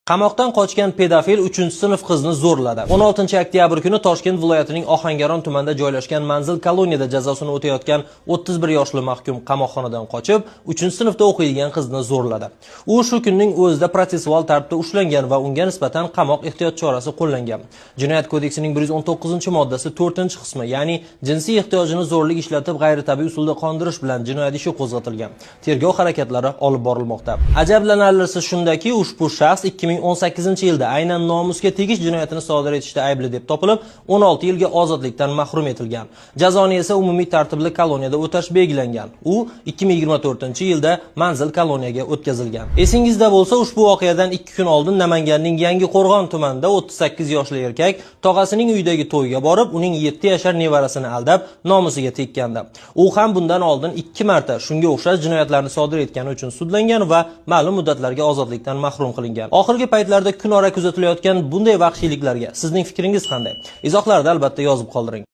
Qamoqdan qochgan pedofil 3-sinf qizni zo'rladi. 16 oktyabr kuni Toshkent viloyatining Ohangaron tumanida joylashgan manzil koloniyada jazosini o'tayotgan 31 yoshli mahkum qamoqxonadan qochib, 3-sinfda o'qiydigan qizni zo'rladi. U shu kunning o'zida protsessual tartibda ushlangan va unga nisbatan qamoq ehtiyot chorasi qo'llangan. Jinoyat kodeksining 119-moddasi 4-qismi, ya'ni jinsiy ehtiyojini zo'rlik ishlatib g'ayritabiiy usulda qondirish bilan jinoyat ishi qo'zg'atilgan. Tergov harakatlari olib borilmoqda. Ajablanarlisi shundaki, ushbu shaxs 2018-yilda aynan nomusga tegish jinoyatini sodir etishda aybli deb topilib, 16 yilga ozodlikdan mahrum etilgan. Jazoni esa umumiy tartibli koloniyada o'tash belgilangan. U 2024-yilda manzil koloniyaga o'tkazilgan. Esingizda bo'lsa, ushbu voqeadan 2 kun oldin Namanganning Yangi Qo'rg'on tumanida 38 yoshli erkak tog'asining uyidagi to'yga borib, uning 7 yashar nevarasini aldab, nomusiga tekkandi. U ham bundan oldin 2 marta shunga o'xshash jinoyatlarni sodir etgani uchun sudlangan va ma'lum muddatlarga ozodlikdan mahrum qilingan. Oxirgi paytlarda kunora kuzatilayotgan bunday vahshiyliklarga sizning fikringiz qanday? Izohlarda albatta yozib qoldiring.